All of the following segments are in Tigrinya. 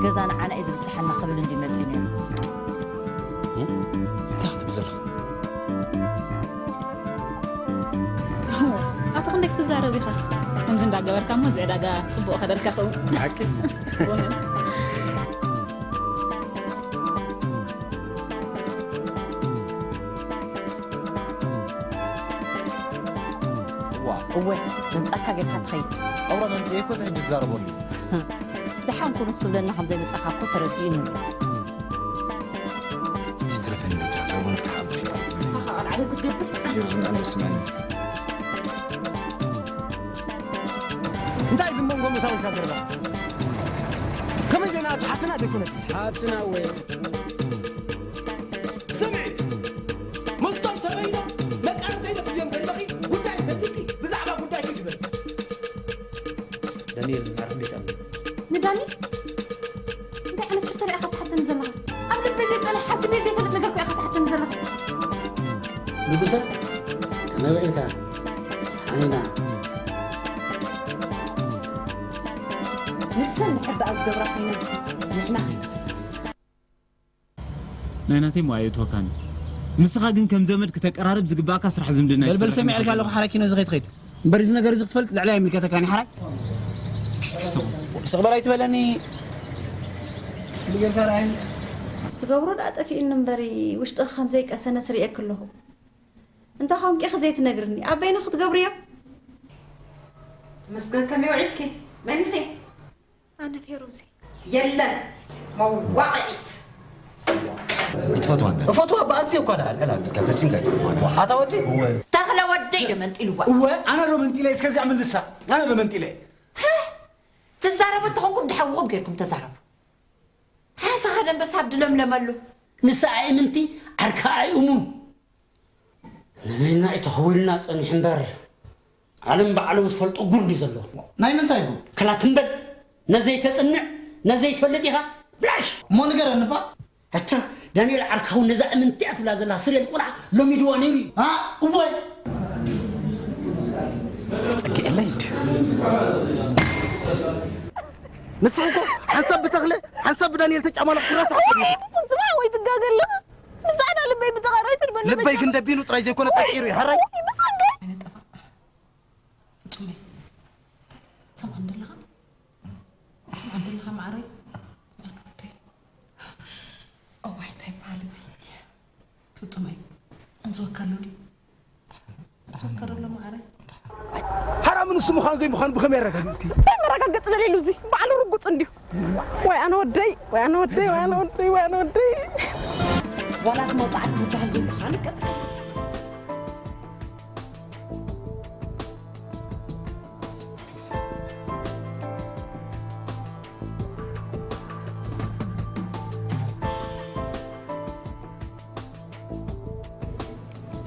ገዛ ንዓና እዩ ዝብጽሓና ክብል እንዲ መጺኡ ነይሩ። እንታይ ክትብል ዘለኻ? ኣታ ክንደይ ክትዛረብ ኢኻ? ከምዚ እንዳገበርካ እሞ እዚ ዕዳጋ ጽቡቕ ከደልካ ኸውን። ሓቂ እዋ እወ መምጻእካ ጌርካ ትኸይድ። ኣውራ መምፅኤ እኮ እዚ ሕጂ ዝዛረበሉ። ደሓን ኩኑ ክትብለና ከም ዘይመጻእካ እኮ ተረዲኡኒ ኣሎ። ይትረፈኒ በጃ ዘውን ተሓልፊ ንስኻ ቃል ዓለም ክትገብር የርዝን ኣንደስማኒ እንታይ ዝመንጎ ምታው ኢልካ ዘረባ ከመይ ዜና ኣቱ ሓትና ዘይኮነት ሓትና ወይ ስምዒ ምስቶም ሰበይኖ መቃርተይ ነክዮም ዘለኺ ጉዳይ ተልቂ ብዛዕባ ጉዳይ ክትብል ዳንኤል ዓርኩ እንዴት ኣሉ ንዳኒ እንታይ ዓይነት ሕቶ ኢኻ ትሓተኒ ዘለኻ ኣብ ልበይ ዘይጠነ ሓሲበ ዘይፈልጥ ነገር እኮ ኢኻ ትሓተኒ ዘለኻ ንጉሰ ከመይ ውዒልካ ሓኒና ንሰን ድሕር ደኣ ዝገብራ ኮይነንሲ ንሕና ከይንኽስር ናይ ናተይ ሞ ኣየእትወካን እዩ። ንስኻ ግን ከም ዘመድ ክተቀራርብ ዝግባእካ ስራሕ ዝምድና እዩ በልበል ትሰርሕ ሰሚዐልካ ኣለኹ ዘለኻ። ሓራይ ኪኖ እዚ ከይትኸይድ እምበር እዚ ነገር እዚ ክትፈልጥ ልዕሊ ኣይምልከተካን እዩ ሓራይ እስኪ ስሙ። ስቕበል ኣይትበለኒ ብጌርካ ርኣየኒ ዝገብሮ ደኣ ጠፊኡኒ እምበሪ ውሽጥኺ ከም ዘይቀሰነ ስርእየኪ ኣለኹ እንታይ ኾንኪ ኢኺ ዘይትነግርኒ ኣበይኑ ክትገብርዮ መስገን ከመይ ውዒልኪ መን ኢኺ ኣነ ፌሩዚ የለን መዋቕዒት ይትፈትዋ እንደ እፈትዋ ብኣዝየ እኳ ደኣ ልዕል ኣቢልካ ፈጺምካ ኣይትፈትዋን ኣታ ወዲ ተኽለ ወደይ ዶ መንጢልዋ እወ ኣነ ዶ መንጢለ እስከዚኣ ምልሳ ኣነ ዶ መንጢለ ትዛረቡ እንተኾንኩም ድሓውኹም ጌርኩም ተዛረቡ ሓንሳኻ ደንበሳብ ድለምለመሉ ንሳ ኣይምንቲ ዓርካ ኣይእሙን ንበይና እዩ ተኸዊልና ጸኒሑ እምበር ዓለም ባዕሎም ዝፈልጦ ጉድ እዩ ዘሎ ናይ ምንታይ ጉድ ከላ ትም በል ነዘይተጽንዕ ነዘይትፈልጥ ኢኻ ብላሽ እሞ ንገረኒ እባ ኣታ ዳንኤል ዓርካውን ነዛ እምንቲኣ ትብላ ዘላ ስሬን ቆልዓ ሎሚድዋ ነይሩ እዩ ኣ እወ ጸጊዐለይ እንዲ ንስኺ እኮ ሓንሳብ ብተኽለ ሓንሳብ ብዳንኤል ተጫማለቕ ክረሳሕ ሰብ ኢኺ። ጽባሕ ወይ ትጋገ ኣለኻ ንጻዕዳ ልበይ ብተቐራይ ትድበል ልበይ ግን ደቢኑ ጥራይ ዘይኮነ ጠቂሩ እዩ ሕራይ ይብሳንገ ፍጹመይ ትሰምዖ እንደለኻ ትሰምዖ እንደለኻ ማዕረይ ኣነ ወደይ እዋይ እንታይ ይበሃል እዚ ፍጹመይ እንዝወካ ኣሎ ድዩ እንዝወካ ዶ ኣሎ ማዕረይ ሓራም ንሱ ምዃኑ ዘይምዃኑ ብኸመይ ኣረጋግጽኪ እንታይ መረጋገጽ ደልየሉ እዚ ባዕሉ ርጉጽ እንድዩ ወይ ኣነ ወደይ ወይ ኣነ ወደይ ወይ ኣነ ወደይ ወይ ኣነ ወደይ ዋላ እቲ መውቃዕቲ ዝበሃል ዘሎ ከዓ ንቀጽል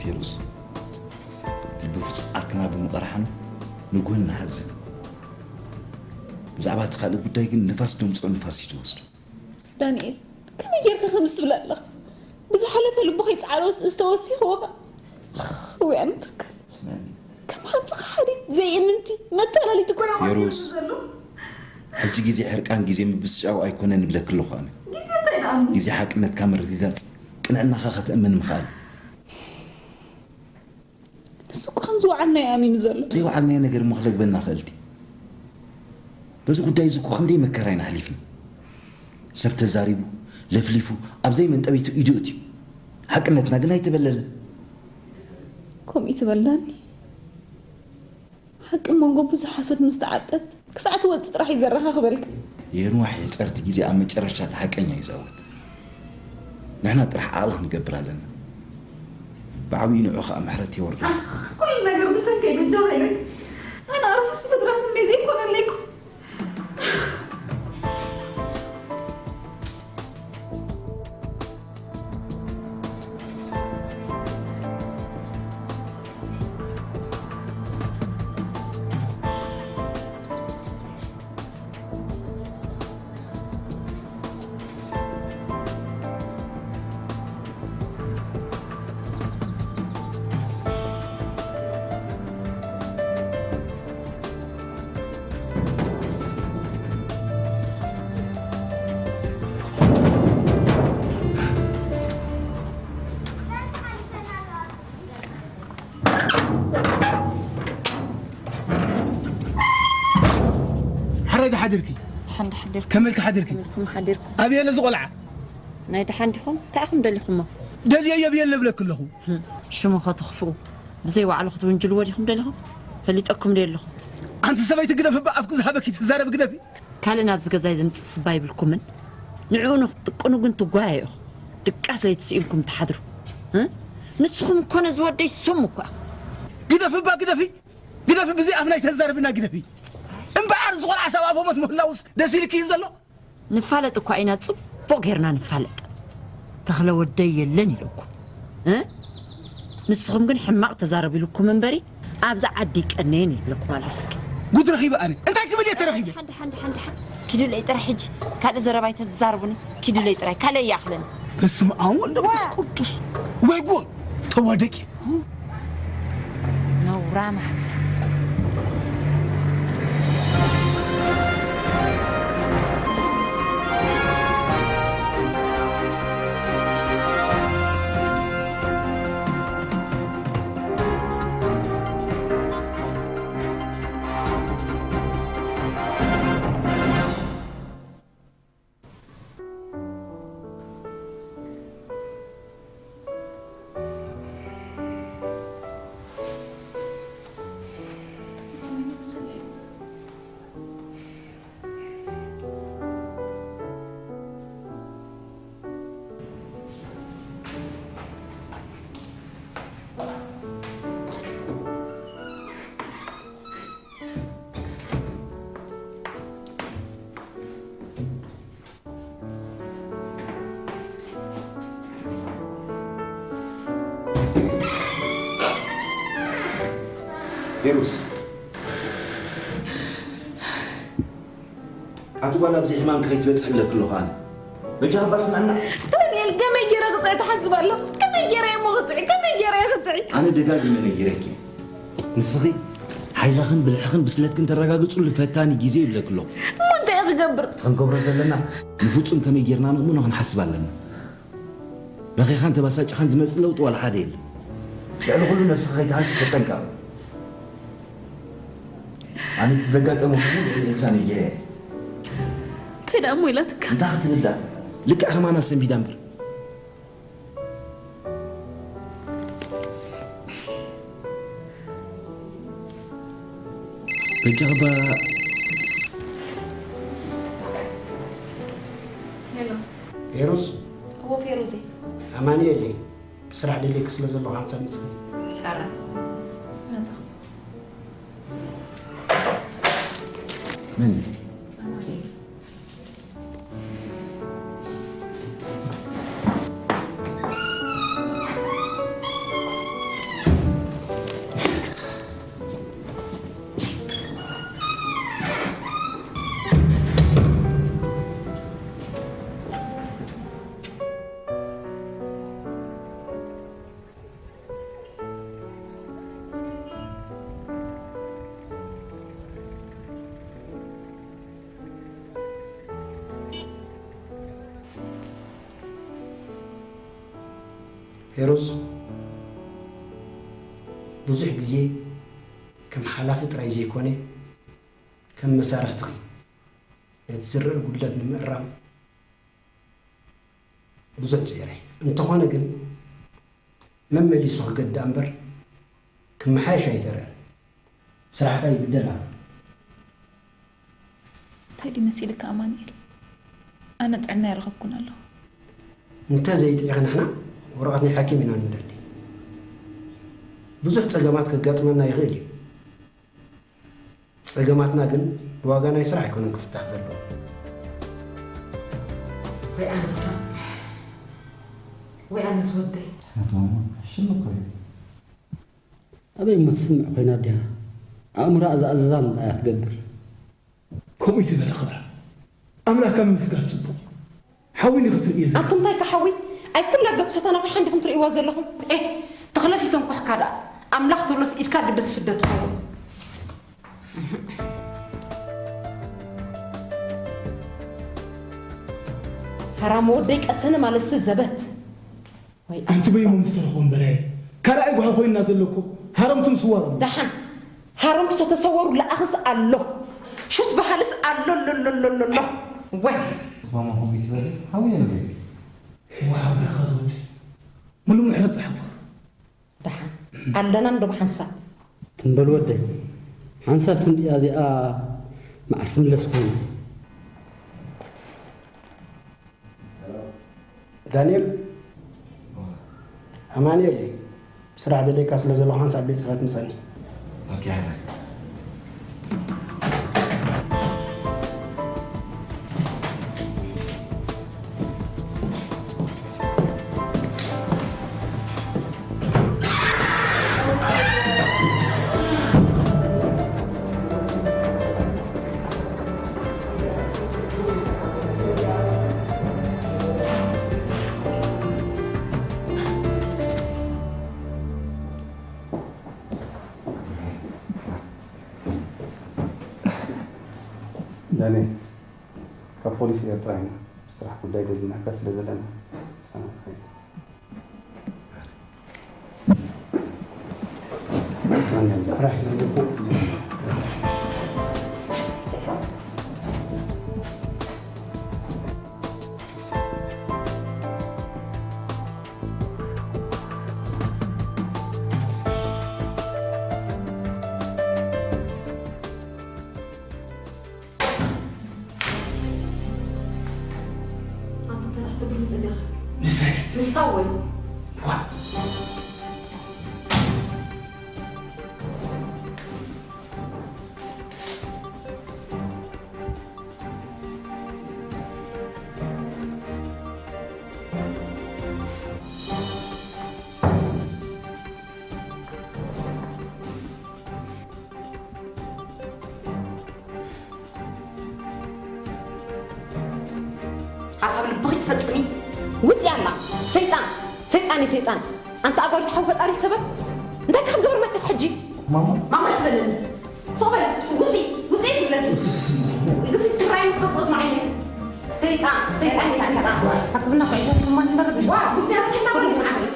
ፌሩዝ ልቢ ፍጹም ዓርክና ብምቕራሕና ንጉህን ንሓዝን ብዛዕባ እቲ ካልእ ጉዳይ ግን ንፋስ ደምፅኦ ንፋስ እዩ ዝወስዶ ዳንኤል ከመይ ጌርካ ከምዚ ትብል ኣለኻ ብዝሓለፈ ልቡ ከይፀዓረ ዝተወሲኽዎ ኸ ወይ ኣነ ትክል ከም ሓንቲ ከሓዲት ዘይእምንቲ መታለሊት እኮ ፌሩዝ ሕጂ ግዜ ሕርቃን ግዜ ምብስጫው ኣይኮነን ይብለኪ ኣለኹ ኣነ ግዜ ሓቅነትካ ምርግጋፅ ቅንዕናኻ ከተእምን ምኽኣል ንሱ እኮ ከም ዝወዓልናዮ ኣሚኑ ዘሎ ዘይወዓልናዮ ነገር እሞ ክለግበና ክእል ድዩ በዚ ጉዳይ እዚ እኮ ክንደይ መከራ ኢና ኣሕሊፍና ሰብ ተዛሪቡ ለፍሊፉ ኣብ ዘይመንጠቢቱ ኢዱ እትዩ ሓቅነትና ግን ኣይተበለለን ከምኡ ትበልዳኒ ሓቂ መንጎ ብዙሕ ሓሶት ምስ ተዓጠት ክሳዕ ትወፅእ ጥራሕ እዩ ዘረኻኽበልካ የንዋሕ የፀርቲ ግዜ ኣብ መጨረሻ እቲ ሓቀኛ እዩ ዝኣወት ንሕና ጥራሕ ዓቕሊ ክንገብር ኣለና ብዓብዩ ንዑ ከዓ ምሕረት የወርዶ ኩሉ ነገር ብሰንከይ በጃኻ ኢለክ ኣነ ኣርሱስ ፍጥረት እኒ ዘይኮነለይኩ ደሓን ሓዲርኪ? ደሓን ሓዲርኩም? ከመይ ኢልኪ ሓዲርኪ? ከመይ ኢልኩም ሓዲርኩም? ኣበይ ኣሎ እዚ ቆልዓ? ናይ ደሓን ዲኹም? እንታይ ኢኹም ደሊኹሞ? ደልየዮ ብየ ለብለኪ ኣለኹ። ሽሙ ኸተኽፍኡ ብዘይ ባዕሉ ክትውንጅልዎ ዲኹም ደሊኹም? ፈሊጠኩም ዶ ኣለኹም? ኣንቲ ሰበይቲ ግደፊ፣ ብኣፍኪ ዝሃበኪ ትዛረቢ ግደፊ። ካልእ ናብዚ ገዛይ ዘምጽእ ስባ ይብልኩምን? ንዕኡ ንኽትጥቀኑ ግን ትጓየ ኢኹም። ድቃስ ለይቲ ስኢንኩም ትሓድሩ። እ? ንስኹም እኮ ነዚ ወደይ ስሙ እኳ። ግደፊ እባ ግደፊ። ግደፊ፣ ብዘይ ኣፍና ይተዛረብና ግደፊ። እምበኣር ዝቆልዓ ሰብኣፎ ሞት ምህላውስ ደስ ኢልኪ እዩ ዘሎ? ንፋለጥ እኳ ኢና፣ ጽቡቕ ጌርና ንፋለጥ። ተኽለ ወደይ የለን ኢለኩም። እ? ንስኹም ግን ሕማቕ ተዛረብ ኢልኩም እምበሪ፣ ኣብዚ ዓዲ ይቀነየን ይብለኩም ኣለኹ። እስኪ። ጉድ ረኺበ ኣነ። እንታይ ክብል እየ ተረኺበ? ሓንቲ፣ ሓንቲ፣ ሓንቲ፣ ሓንቲ። ኪዱለይ ጥራይ ሕጂ። ካልእ ዘረባ ኣይተዛርቡኒ። ኪዱለይ ጥራይ። ካልእ ይኣኽለኒ። በስመ ኣብ ወወልድ ወመንፈስ ቅዱስ። ወይ ጉድ! ተዋደቂ። ነውራማት። ሄሩስ፣ ኣቲ ጓል ኣብዚ ሕማም ከይትበጽሕ ኢለኪ ኣለኹ ኣነ። በጃኻ እባ ስምዕና። ዳንኤል፣ ከመይ ገይረ ክጥዒ ትሓስብ ኣለኹ? ከመይ ገይረ እየ እሞ ክጥዒ? ከመይ ገይረ እየ ክጥዒ? ኣነ ደጋጊመ ነጊረኪ። ንስኺ ሓይልኽን ብልሕኽን ብስለትክን ተረጋግጽሉ ፈታኒ ግዜ ይብለኪ ኣለኹ። እሞ እንታይ እየ ክገብር? እቲ ክንገብሮ ዘለና ንፍጹም ከመይ ጌርና ነእምኖ ክንሓስብ ኣለና። ረኺኻን ተባሳጭኻን ዝመጽእ ለውጢ ዋላ ሓደ የለን። ልዕሊ ኩሉ ነብስኻ ከይትሃሲ ተጠንቀቕ። ኣነ እቲ ዘጋጠመ ኩሉ ልዕሊ ኤልሳ ነጊረ እየ። እንታይ ደኣ እሞ ኢላትካ? እንታይ ክትብል ደኣ? ልክዕ ከማና ሰንቢዳ እምበር። በጃኻ እባ። ሄሎ። ፌሩዝ? እዎ ፌሩዝ እየ። ኣማኑኤል እየ። ብስራሕ ደልየኪ ስለ ዘለኹ ሓንሳብ ምጽኒ። ሕራይ። መጻኹ። መን እዩ? ኣማኑኤል። ፌሩዝ፣ ብዙሕ ግዜ ከም ሓላፊ ጥራይ ዘይኮነ፣ ከም መሳርሕትኺ ነቲ ዝረአ ጉድለት ንምእራም ብዙሕ ጽዒረ። እንተኾነ ግን፣ መመሊሱ ክገድእ እምበር ክመሓየሽ ኣይተርአን። ስራሕካ ይብደል ኣሎ። እንታይ ድዩ መሲልካ ኣማኑኤል? ኣነ ጥዕና ኣይረኸብኩን ኣለኹ። እንተ ዘይጥዒኺ ንሕና ወረቐት ናይ ሓኪም ኢና ንደሊ። ብዙሕ ጸገማት ከጋጥመና ይኽእል እዩ። ጸገማትና ግን ብዋጋ ናይ ስራሕ ኣይኮነን ክፍታሕ ዘለዎ። ወይ ኣነ ጉዳ፣ ወይ ኣነ ዝወደይ። ኣቶ ማማ፣ ሽም እኮ እዩ። ኣበይ እሞ ትስምዕ ኮይና ኣዲኻ? ኣእምሮኣ ዝኣዘዛን እያ ትገብር። ከምኡ ይትበል ክብራ። ኣምላኽካ ምምስጋን ጽቡቕ። ሓዊ እንዲ ክትርኢ እየ ዘለኒ። ኣንቱም እንታይ ከ ሓዊ? ኣይ ኩላ ገጽ ሰተናኺ ሓንዲኹም ትርእይዋ ዘለኹም? ኤህ፣ ተኽለስ ይተንኩሕካ ደኣ። ኣምላኽ ተሎስ ኢድካ ግዲ ትፍደ ትኸውን። ሓራም ወደይ ቀሰነ ማለትሲ ዘበት። ወይ ኣንቲ በይሞ ምስ ተረኽቦ እምበረ ካልኣይ ጓሂ ኮይንና ዘሎ እኮ ሃረምቱ ምስዋሮም። ደሓን ሃረምቱ ተተሰወሩ ለኣኽስ ኣሎ። ሹት በሃልስ ኣሎ ኣሎ ኣሎ ኣሎ ኣሎ። ወይ ማማ ኮሚት በል። ሓውየ ንበይ። ዋው፣ ናኻ ዝወደ። ሙሉ ምሕረት ጥራሕ እኮ። ደሓን ኣለና እንዶ ብሓንሳብ። ትም በል ወደይ። ሓንሳብ ትምፅእ እዚኣ መዓስ ትምለስ ኮይኑ? ዳንኤል። ኣማንኤል። ስራሕ ደልየካ ስለ ዘለኹ ሓንሳብ ቤት ጽሕፈት ምጸኒ። ኦኬ፣ ኣረ። ዳኒ፣ ካብ ፖሊስ ኤርትራ ኢና። ብስራሕ ጉዳይ ደሊናካ ስለ ዘለና ሰናትካ ኢና። ንሳ ወይ? ዋ። ሓሳብ ልብኺ ትፈጽሚ። ውጽእ ኣላ። ሰይጣን፣ ሰይጣን እዩ ሰይጣን። ኣንታ ኣጓል ዝሓው ፈጣሪ ሰበብ። እንታይ ክትገብር መጺኽ ሕጂ? ማማ? ማማ ትበለኒ። ሶበል፣ ውጽእ፣ ውጽእ ትብለኒ። ግዚ ትራይ ምኸፍት ማዓይነት። ሰይጣን፣ ሰይጣን እዩ ሰይጣን። ኣክብና ኮይሰ ከማን መረብሽ። ዋ፣ ጉዳይ ኪና ኩሉ ማዓይነት።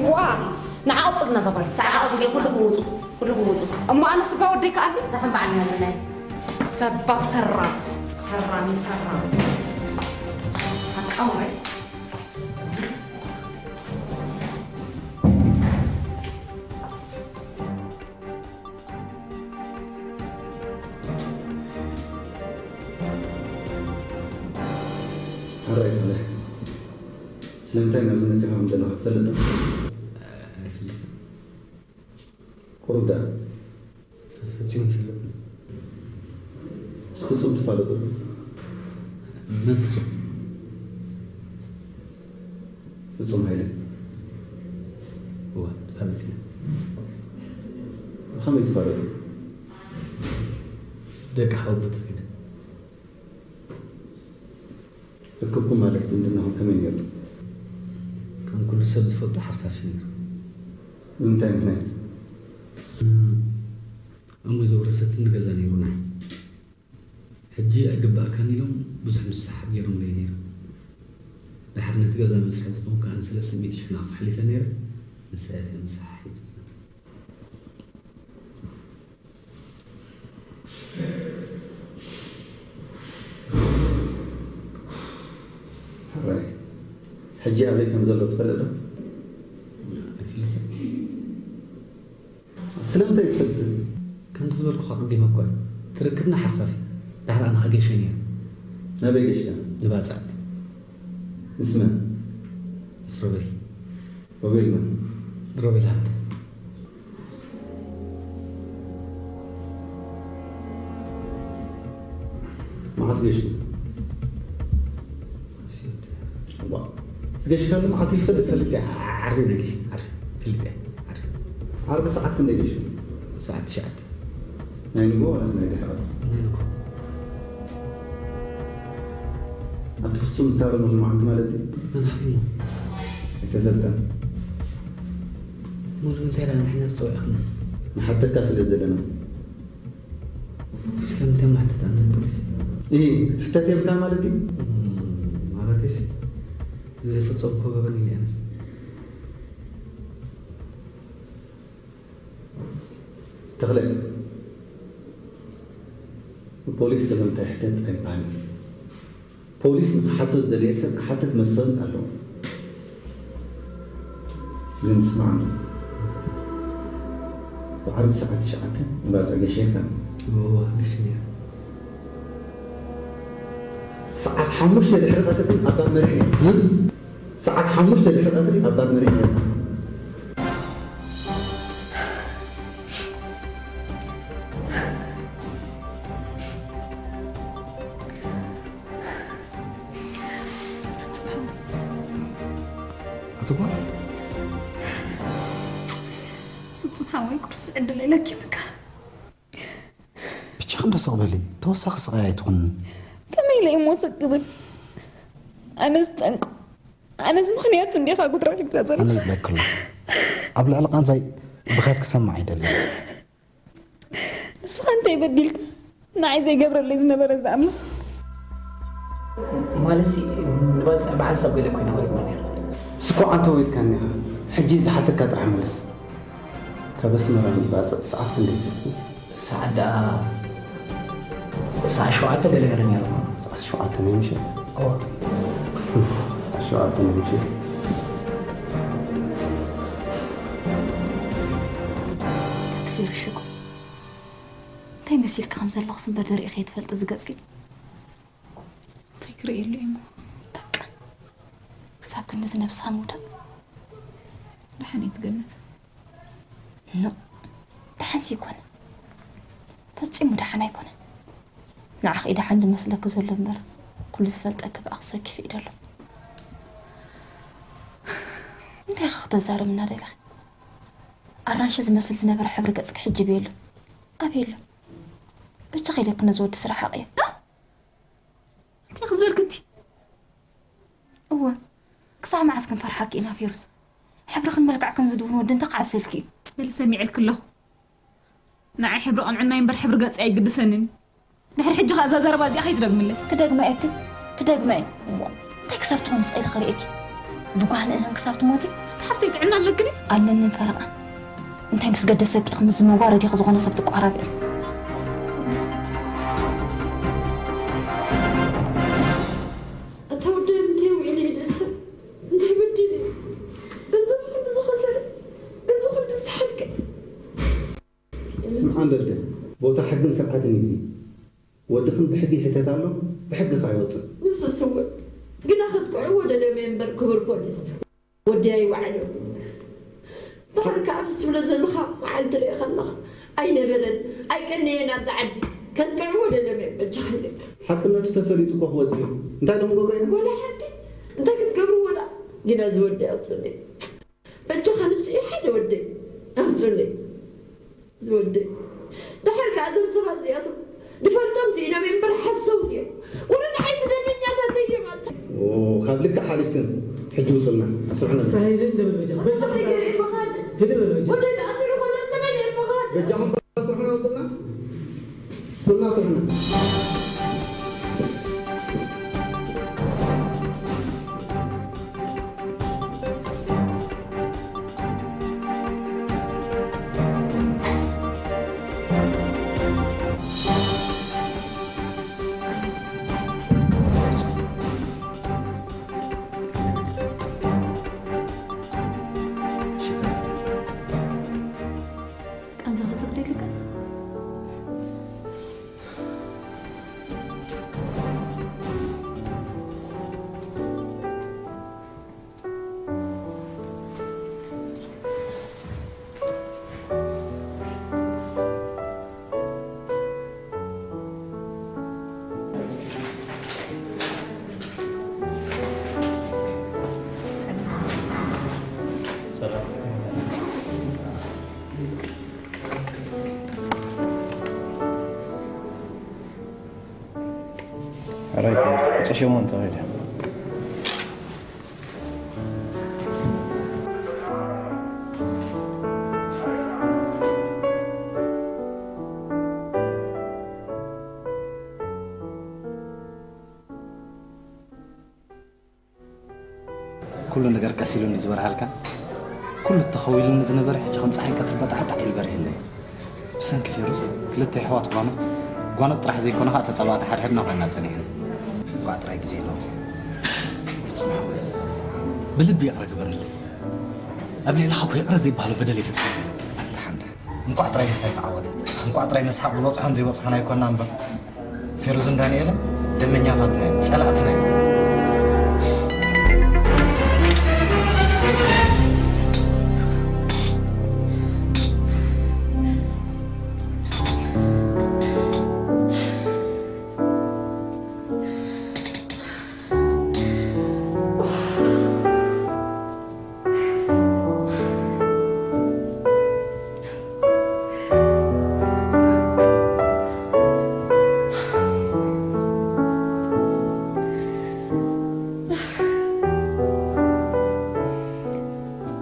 ዋ፣ ንዓ ኣውጥልና ዘባል። ሰዓት ኣውጥልና ኩሉ ክውጹ። ኩሉ ክውጹ። እሞ ኣነ ስጋ ወደይ ከኣሊ? ደሓን በዓል ነብና። ሰባብ ሰራ፣ ሰራ፣ ሰራ። ሓቃውራይ። ሕራይ ትብለ። ስለምንታይ ናብዚ መጺኻ ከም ዘለኻ ትፈልጥ ዶ? ኣይፈልጥን። ቁሩብ ደኣ። ፈጺሙ ይፈልጥ። ፍጹም ትፋለጡ? መን ፍጹም? ፍጹም ሃይለ። እወ፣ ንፋለጥ ኢና። ብኸመይ ትፋለጡ? ደቂ ሓወቦታት ኢና። ርክብኩም ማለት ዝምድናኹም ከመይ ነይሩ? ከም ኩሉ ሰብ ዝፈልጦ ሓርፋፍ ነይሩ። ብምንታይ ምኽንያት? እም፣ እሞ ዘውረሰትኒ ገዛ ነይሩና። ሕጂ ኣይግባእካን ኢሎም ብዙሕ ምስሕሓብ ገይሮምለይ ነይሮም። ድሓር ነቲ ገዛ መስርሒ ዝኾን ከኣ ንሰለስተ ሚእቲ ሽሕ ናቕፋ ሓሊፈ ነይረ፣ ንሳ እያ እቲኣ ምስሕሓብ ሒዛትና። ሕራይ፣ ሕጂ ኣበይ ከም ዘሎ ትፈልጥ ዶ? ኣይፈልጥን። ስለምንታይ ትፈልጥ? ከምቲ ዝበልኩኻ ቅዲመ እኮ እዩ። ትርክብና ሓርፋፍ እዩ። ድሕሪ ኣነ ከኣ ገይሸ ነይሩ። ናበይ ገይሽካ? ንባጽዕ። ምስ መን? ምስ ሮቤል። ሮቤል መን? ሮቤል ሃብተ። መዓስ ገይሽኩም? ዋ፣ ዝገሽካሉ መዓልቲ ይፈልጥ? ፈልጥ እያ። ዓርቢ ኢና ገሽና፣ ዓርቢ። ፈልጥ እያ፣ ዓርቢ። ዓርቢ ሰዓት ክንደይ ገሽኩም? ሰዓት ትሽዓተ። ናይ ንግሆ ዋላስ ናይ ድሕሪ ቀትሪ? ናይ ንግሆ። ኣብቲ ፍጹም ዝታረመሉ መዓልቲ ማለት ድዩ? መን ሓቲሙ? ኣይተፈልጠን። ሙሉ እንታይ ኢላ ንሕና ትጸውዕ ኢኹም? ንሓተካ ስለ ዘለና። ስለምንታይ ማሕተት ኣነ ፖሊስ? እህ፣ ክትሕተት የብልካን ማለት ድዩ? እም፣ ማለትስ፣ ዘይፈጸምኩ ገበን ኢለ ኣነስ። ተኽለ፣ ፖሊስ ሰለምታ ይሕተት ኣይበሃልን። ፖሊስ ንኽሓቶ ዝደለየ ሰብ ክሓትት መሰል ኣለዎ። ግን ስማዕ፣ ብዓርቢ ሰዓት ትሽዓተ እምባጽዕ ገሸልካ። እወ፣ ገሸልካ። ሰዓት ሓሙሽተ ድሕሪ ቀትሪ ኣብ ባብ መሪሕ ነይርካ። ሰዓት ሓሙሽተ ድሕሪ ቀትሪ ኣብ ባብ መሪሕ ነይርካ። ፍጹም ሓወይ። ኣቶ ጓል? ፍጹም ሓወይ፣ ቅዱስ ዕድለይ ለኪምካ። ብቻ ክንዶ ስቕ በሊ፣ ተወሳኺ ስቓይ ኣይትኹንኒ። ከመይ ኢለ እሞ ስቕ ክብል? ኣነስ ጠንቁ፣ ኣነስ ምኽንያቱ እንዲኻ ጉድራ ሒዝካ ዘለኻ። ኣነ ይብለኪ ኣለኹ፣ ኣብ ልዕሊ ቃንዛይ ብኽያት ክሰምዕ ኣይደልን። ንስኻ እንታይ በዲልካ? ንዓይ ዘይገብረለይ ዝነበረ እዚ ኣምላኽ። ማለትሲ ንባጽዕ ብሓንሳብ ገለ ኮይና ወሪድና ነይርና። ስኳዕ ኣንተ ወይልካኒ ኢኻ። ሕጂ ዝሓተካ ጥራሕ መልስ። ካብ ኣስመራ ንባጽዕ ሰዓት ክንደይ ትወስድ? ሰዓት ደኣ ሰዓት ሸውዓተ ገለ ገለ ነይሩ። ሰዓት ሸውዓተ ናይ ምሸት? እወ። ሰዓት ሸውዓተ ናይ ምሸት። ኣቲ ፊሩሽኮ፣ እንታይ መሲልካ ከም ዘለኽስ እምበር ደሪእኺ ትፈልጢ እዚ ገጽኪ? እንታይ ክርእየሉ እየ እሞ? በቃ፣ ክሳብ ክንድዚ ነብስኻ ምውዳቕ? ደሓን እየ ትገምት። ኖ፣ ደሓንሲ ኣይኮነን። ፈጺሙ ደሓን ኣይኮነን። ንዓኺ እዩ ደሓን ዝመስለኪ ዘሎ እምበር፣ ኩሉ ዝፈልጠኪ ብኣኺ ሰኪሑ እዩ ዘሎ። እንታይ ኢኺ ክተዛርብና ደሊኺ? ኣራንሺ ዝመስል ዝነበረ ሕብሪ ገጽኪ ሕጂ ኣበይ ኣሎ? ኣበይ ኣሎ? በጃኺ ኢለኪ ነዚ ወዲ ስራሕ ሓቕዮ። እንታይ ኢኺ ዝበልኪ እቲ? እወ፣ ክሳዕ መዓስ ክንፈርሓኪ ኢና ፌሩዝ? ሕብርኽን መልክዕክን ዝድውን ወዲ እንተ ክዓብሰልኪ እዩ። በሊ ሰሚዐልኪ ኣለኹ። ንዓይ ሕብሪ ቅንዕናይ እምበር ሕብሪ ገጸይ ኣይግድሰንን እዩ። ድሕሪ ሕጂ ኸኣ እዛ ዘረባ እዚኣ ከይትደግምለይ። ክደግማ እየ እቲ፣ ክደግማ እየ። እሞ እንታይ ክሳብ ትኾኒ ስቕ ኢለ ክርእየኪ? ብጓህንእህን ክሳብ ትሞቲ? ኣቲ ሓፍተይ ጥዕና ኣለኪ ድዩ? ኣለንን ፈረቓን። እንታይ ምስ ገደሰኪ ኢኺ ምስዚ መዋረዲኺ ዝኾነ ሰብ ትቋራብዒ? ኣታ ወደይ እንታይ ውዒለ እዩ ደሰ? እንታይ በዲለ? ገንዘቡ ክንዲ ዝኸሰረ፣ ገንዘቡ ክንዲ ዝተሓድገ። ስምዓ እንዶ ኣደ፣ ቦታ ሕግን ስርዓትን እዩ እዚ። ወድኽን ብሕጊ ይሕተት ኣሎ፣ ብሕጊ ከኣ ይወጽእ። ንሱስ እወ፣ ግና ከጥቅዑ ወደሎም እምበር ክቡር ፖሊስ፣ ወደይ ኣይወዓሎም። ደሓር ከኣ ኣብዚ ትብሎ ዘለኻ መዓልቲ ርኤ ከለኻ ኣይነበረን፣ ኣይቀነየን ኣብዚ ዓዲ። ከጥቅዕዎ ደለመ በጃኻ ኢለካ። ሓቅነቱ ተፈሊጡ እኮ ክወጽእ እዩ። እንታይ ደሞ ገብረ ኢና? ወላ ሓንቲ እንታይ ክትገብርዎ ደኣ? ግና እዚ ወደይ ኣውጽኡለይ። በጃኻ ንሱ እዩ ሓደ ወደይ ኣውጽኡለይ። እዚ ወደይ። ደሓር ከኣ እዞም ሰባት እዚኣቶም ዝፈልጦም ስኢኖም እዮም እምበር ሓሰውቲ እዮም። ወረ ንዓይ ስደተኛታት እዮም ኣታ። ኦ፣ ካብ ልክዕ ሓሊፍክን። ሕጂ ውጹልና። ኣስርሑና። ሳይድ እንደ በጃ። በጃ። እንታይ ገይረ እየ መኻድ? ሂድ በል በጃ። ወደይ ተኣሲሩ ከሎ ዝተበለ እየ መኻድ። በጃኹም ኣስርሑና ውጹልና። ኩልና ኣስርሑና። ቃንዛ ከዝግደልካ? ሕራይ ከይድ፣ ቁጽሪ ሸሞንተ ከይድ። ኩሉ ነገር ቀስ ኢሉ እንድዩ ዝበርሃልካ። ኩሉ ተኸዊሉኒ ዝነበረ ሕጂ ከም ጸሓይ ቀትሪ በጣዕጣዕ ኢሉ በሪህለይ። ብሰንኪ ፌሩዝ ክልተ የሕዋት ጓኖት ጓኖት ጥራሕ ዘይኮነ ኸዓ ተጻባእቲ ሓድሕድና ኮይንና ጸኒሕና። እንቋዕ ጥራይ ግዜ ኣለዎ። ፍጹም ሓወይ። ብልቢ ይቕረ ግበረለይ። ኣብ ልዕለኻ እኮ ይቕረ ዘይበሃሎ በደል እየ ፈጺመ። ኣንታ ሓንዳ። እንቋዕ ጥራይ ንሳ ኣይተዓወተት። እንቋዕ ጥራይ ምስሓቕ ዝበጽሖን ዘይበጽሖን ኣይኮና እምበር። ፌሩዝን ዳንኤልን ደመኛታትና እዮም፣ ጸላእትና እዮም።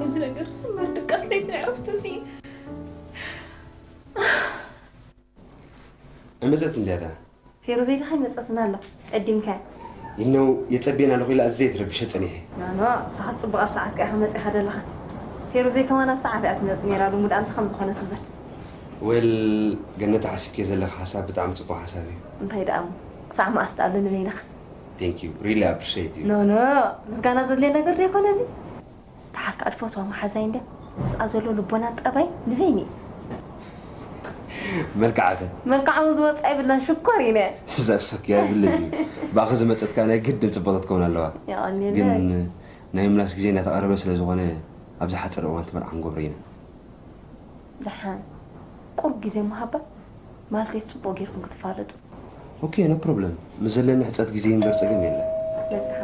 እዚ ነገር ስመር ድቃስ ለይቲ ዕረፍቲ እዚ እመጸት እንድያ ዳ ፌሩዘይ ድኻ ይመጸትና ኣሎ ቀዲምካ ይነው የጸቤና ኣለኹ ኢላ ኣዝየ ትረብሸ ጸኒሐ። ኖ ኖ ንስኻ ጽቡቕ ኣብ ሰዓትካ ኢኻ መጺኻ ዘለኻ። ፌሩዘይ ከማን ኣብ ሰዓት እያ ትመጽእ ነይራ ልሙድ ኣንተ ከም ዝኾነ ስበር። ወል ገነት ሓሲብኪ ዘለኻ ሓሳብ ብጣዕሚ ጽቡቕ ሓሳብ እዩ። እንታይ ደኣ እሞ ክሳዕ መኣስ ትኣሉ ንበይንኻ። Thank you. Really appreciate you. ኖ ኖ ምስጋና ዘድልዮ ነገር ዶ ይኮነ እዚ? ደሓር ከዓ ድፈትዋ መሓዛይ እንድያ ምስኣ ዘሎ ልቦና ጠባይ ንበይኒ እዩ። መልክዓኸ መልክዓ እውን ዝወፅኣ የብላን ሽኮር ኢነ እዛ እሰኪ የብልን እዩ ብኣኸ ዝመፀትካ ናይ ግድን ፅቡቕቲ ክትከውን ኣለዋ የቐንየለ ግን ናይ ምላስ ግዜ እናተቐረበ ስለ ዝኾነ ኣብ ዝሓፀረ እዋን ትመርዓ ክንገብሮ ኢና ደሓን ቁሩብ ግዜ ምሃባ ማለተይ ፅቡቕ ጌርኩም ክትፋለጡ Okay, no problem. ምስ ዘለኒ ሕፀት ግዜ እምበር ፀገም የለን። በፅሓ